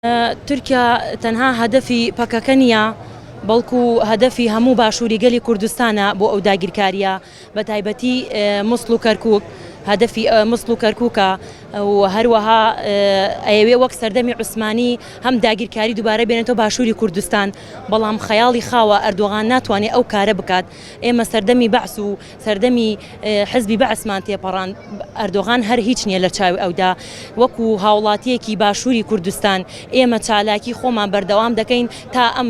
تورکیا تەنها هەدەفی پەکەکە نییە، بەڵکو هەدەفی هەموو باشووری گەلی کوردستانە بۆ ئەو داگیرکارییە، بە تایبەتی موسڵ و کەرکوک، هەدەفی موسڵ و کەرکوکە و هەروەها ئەیەوێ وەک سەردەمی عوسمانی هەم داگیرکاری دووبارە بێنێتەوە باشووری کوردستان، بەڵام خەیاڵی خاوە ئەردۆغان ناتوانێ ئەو کارە بکات، ئێمە سەردەمی بەعس و سەردەمی حزبی بەعسمان تێپەڕاند، ئەردۆغان هەر هیچ نییە لە چاوی ئەودا. وەکو هاوڵاتییەکی باشووری کوردستان ئێمە چالاکی خۆمان بەردەوام دەکەین تا ئەم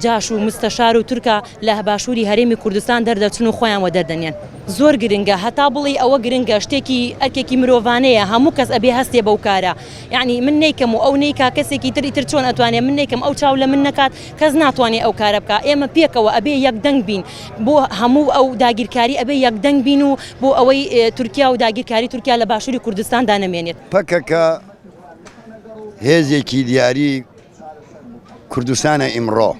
جاش و مستەشار و تورکە لە باشووری هەرێمی کوردستان دەردەچن و خۆیان وەدەردەنێن. زۆر گرنگە هەتا بڵێی ئەوە گرنگە شتێکی ئەرکێکی مرۆڤانەیە هەموو کەس ئەبێ هەستێ بەو کارە یەعنی من نەیکەم و ئەو نەیکا کەسێکی تر ئیتر چۆن ئەتوانێ من نەیکەم ئەو چاو لە من نەکات کەس ناتوانێ ئەو کارە بکا ئێمە پێکەوە ئەبێ یەک دەنگ بین بۆ هەموو ئەو داگیرکاری ئەبێ یەک دەنگ بین و بۆ ئەوەی تورکیا و داگیرکاری تورکیا لە باشووری کوردستاندا نەمێنێت. پەکەکە هێزێکی دیاری کوردستانە ئیمڕۆ.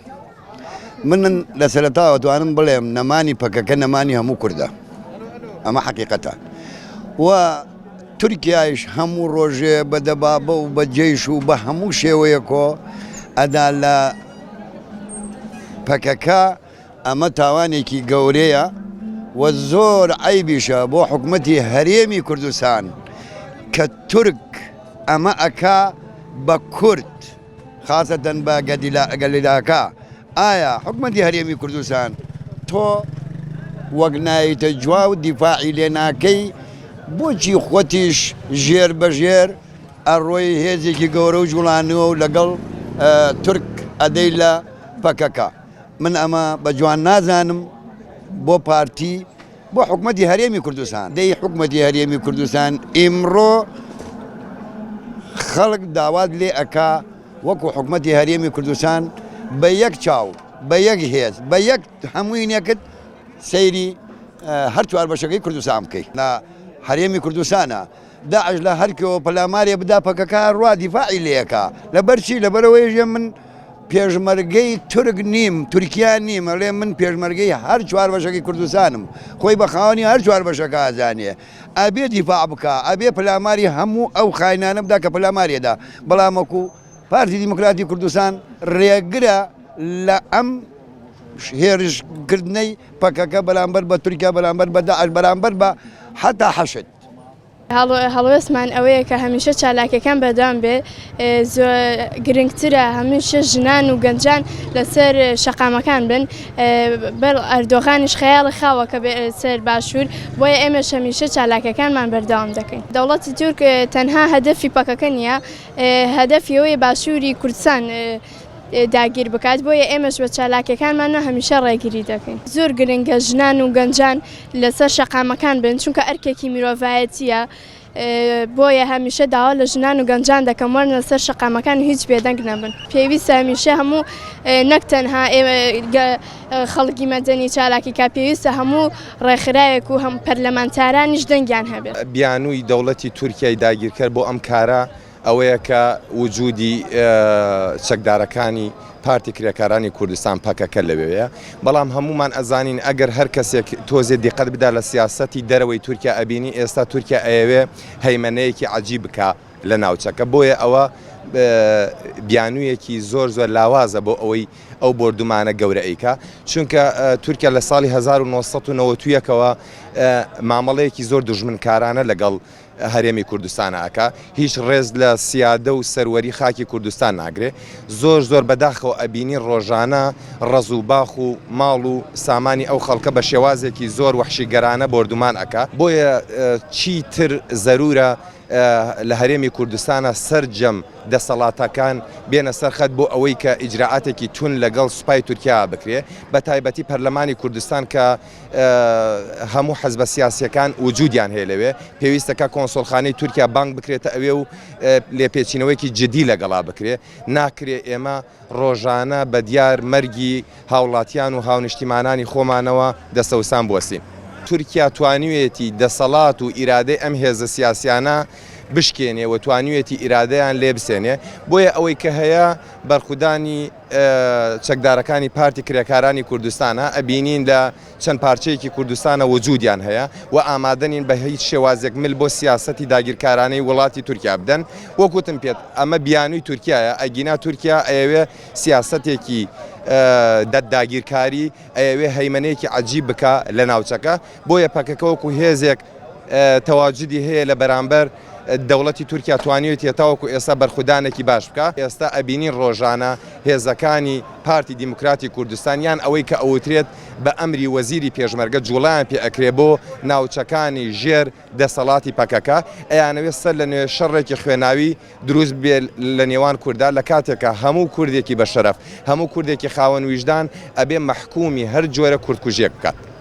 من لە سەرەتاوە توانم بڵێم نەمانی پەکەکە نەمانی هەموو کوردە. ئەمە حەقیقەتە. و تورکیایش هەموو ڕۆژێ بە دەبابە و بە جەیش و بە هەموو شێوەیەکۆ ئەدا لە پەکەکە ئەمە تاوانێکی گەورەیە و زۆر عەیبیشە بۆ حکومەتی هەرێمی کوردستان کە تورک ئەمە ئەکا بە کورد خاسەتەن بە گەلیلاکە ئایا حکومەتی هەرێمی کوردستان تۆ وەک نایتە جواو دیفاعی لێ ناکەی بۆچی خۆتیش ژێر بە ژێر ئەڕۆی هێزێکی گەورە و جوڵانەوە و لەگەڵ تورک ئەدەی لە پەکەکە من ئەمە بە جوان نازانم بۆ پارتی بۆ حکومەتی هەرێمی کوردستان دەی حکومەتی هەرێمی کوردستان ئیمڕۆ خەڵک داوات لێ ئەکا وەکو حکومەتی هەرێمی کوردستان بە یەک چاو بە یەک هێز بە یەک هەمووینێکت سەیری هەر چوار بەشەکەی کوردستان بکەیت لە هەرێمی کوردستانە داعش لە هەرکەوە پەلامارێ بدا پەکەکە ڕوا دیفاعی لەکە لەبەرچی لەبەرەوەی من پێشمەرگەی تورک نیم، تورکیا نیم، ئەڵێ من پێشمەرگەی هەر چوار بەشەکەی کوردستانم، خۆی بە خاوەنی هەر چوار بەشەکە ئەزانێ، ئەبێ دیفاع بکا، ئەبێ پلاماری هەموو ئەو خاینانە بدا کە پلاماری ئەدا، بەڵام وەکو پارتی دیموکراتی کوردستان رێگرە لە ئەم هێرش کردنەی پەکەکە بەرامبەر بە تورکیا، بەرامبەر بە داعش، بەرامبەر بە حەتا حەشد. هەڵوێستمان ئەوەیە کە هەمیشە چالاکیەکان بەردەوام بێت، گرنگترە هەمیشە ژنان و گەنجان لەسەر شەقامەکان بن، بەر ئەردۆغانیش خەیاڵی خاوە کە سەر باشوور، بۆیە ئێمەش هەمیشە چالاکیەکانمان بەردەوام دەکەین. دەوڵەتی تورک تەنها هەدەفی پەکەکە نییە، هەدەفی ئەوەیە باشووری کوردستان داگیر بکات، بۆیە ئێمەش بە چالاکیەکانمان هەمیشە ڕێگری دەکەین. زۆر گرنگە ژنان و گەنجان لەسەر شەقامەکان بن، چونکە ئەرکێکی مرۆڤایەتییە، بۆیە هەمیشە داوا لە ژنان و گەنجان دەکەم وەرنە سەر شەقامەکان و هیچ بێدەنگ نەبن. پێویستە هەمیشە هەموو نەک تەنها خەڵکی مەدەنی چالاکی کا، پێویستە هەموو ڕێکخراوێک و هەم پەرلەمانتارانیش دەنگیان هەبێت. بیانووی دەوڵەتی تورکیای داگیرکەر بۆ ئەم کارە ئەوەیە کە وجودی چەکدارەکانی پارتی کرێکارانی کوردستان پەکەکە لەوێیە، بەڵام هەموومان ئەزانین ئەگەر هەر کەسێک تۆزێ دیقەت بدا لە سیاسەتی دەرەوەی تورکیا ئەبینی ئێستا تورکیا ئەیەوێ هەیمەنەیەکی عەجیب بکا لە ناوچەکە بۆیە ئەوە بیانوویەکی زۆر زۆر لاوازە بۆ ئەوەی ئەو بۆردومانە گەورە ئەیکا چونکە تورکیا لە ساڵی 1991 ەوە مامەڵەیەکی زۆر دوژمنکارانە لەگەڵ هەرێمی کوردستان ئەکا هیچ ڕێز لە سیادە و سەروەری خاکی کوردستان ناگرێ زۆر زۆر بەداخەوە ئەبینی ڕۆژانە ڕەز و باخ و ماڵ و سامانی ئەو خەڵکە بە شێوازێکی زۆر وەحشیگەرانە بۆردومان ئەکا بۆیە چی تر زەرورە لە هەرێمی کوردستانە سەرجەم دەسەڵاتەکان بێنە سەر خەت بۆ ئەوەی کە ئیجرائاتێکی تون لەگەڵ سوپای تورکیا بکرێ بە تایبەتی پەرلەمانی کوردستان کە هەموو حزبە سیاسیەکان وجودیان هەیە لەوێ، پێویستە کە کۆنسۆڵخانەی تورکیا بانگ بکرێتە ئەوێ و لێپێچینەوەیەکی جدی لەگەڵا بکرێ، ناکرێ ئێمە ڕۆژانە بە دیار مەرگی هاوڵاتیان و هاونیشتیمانانی خۆمانەوە دەستەوسان بوەستین. تورکیا توانیویەتی دەسەڵات و ئیرادەی ئەم هێزە سیاسیانە بشکێنێ و توانیویەتی ئیرادەیان لێ بسێنێ، بۆیە ئەوەی کە هەیە بەرخودانی چەکدارەکانی پارتی کرێکارانی کوردستانە، ئەبینین لە چەند پارچەیەکی کوردستانە وجودیان هەیە و ئامادە نین بە هیچ شێوازێک مل بۆ سیاسەتی داگیرکارانەی وڵاتی تورکیا بدەن، وەک وتم پێت ئەمە بیانووی تورکیایە، ئەگینا تورکیا ئەیەوێ سیاسەتێکی داگیرکاری ئەیەوێ هەیمەنەیەکی عەجیب بکا لە ناوچەکە، بۆیە پەکەکە وەکو هێزێک تەواجودی هەیە لە بەرامبەر دەوڵەتی تورکیا توانیوێتی تاوەکو ئێستا بەرخودانێکی باش بکا. ئێستا ئەبینین ڕۆژانە هێزەکانی پارتی دیموکراتی کوردستان یان ئەوەی کە ئەوترێت بە ئەمری وەزیری پێشمەرگە جوڵەیان پێ ئەکرێ بۆ ناوچەکانی ژێر دەسەڵاتی پەکەکە، ئەیانەوێت سەر لە نوێ شەڕێکی خوێناوی دروست ببێ لە نێوان کوردا، لە کاتێکا هەموو کوردێکی بە شەرەف، هەموو کوردێکی خاوەن ویژدان ئەبێ مەحکومی هەر جۆرە کوردکوژیەک بکات.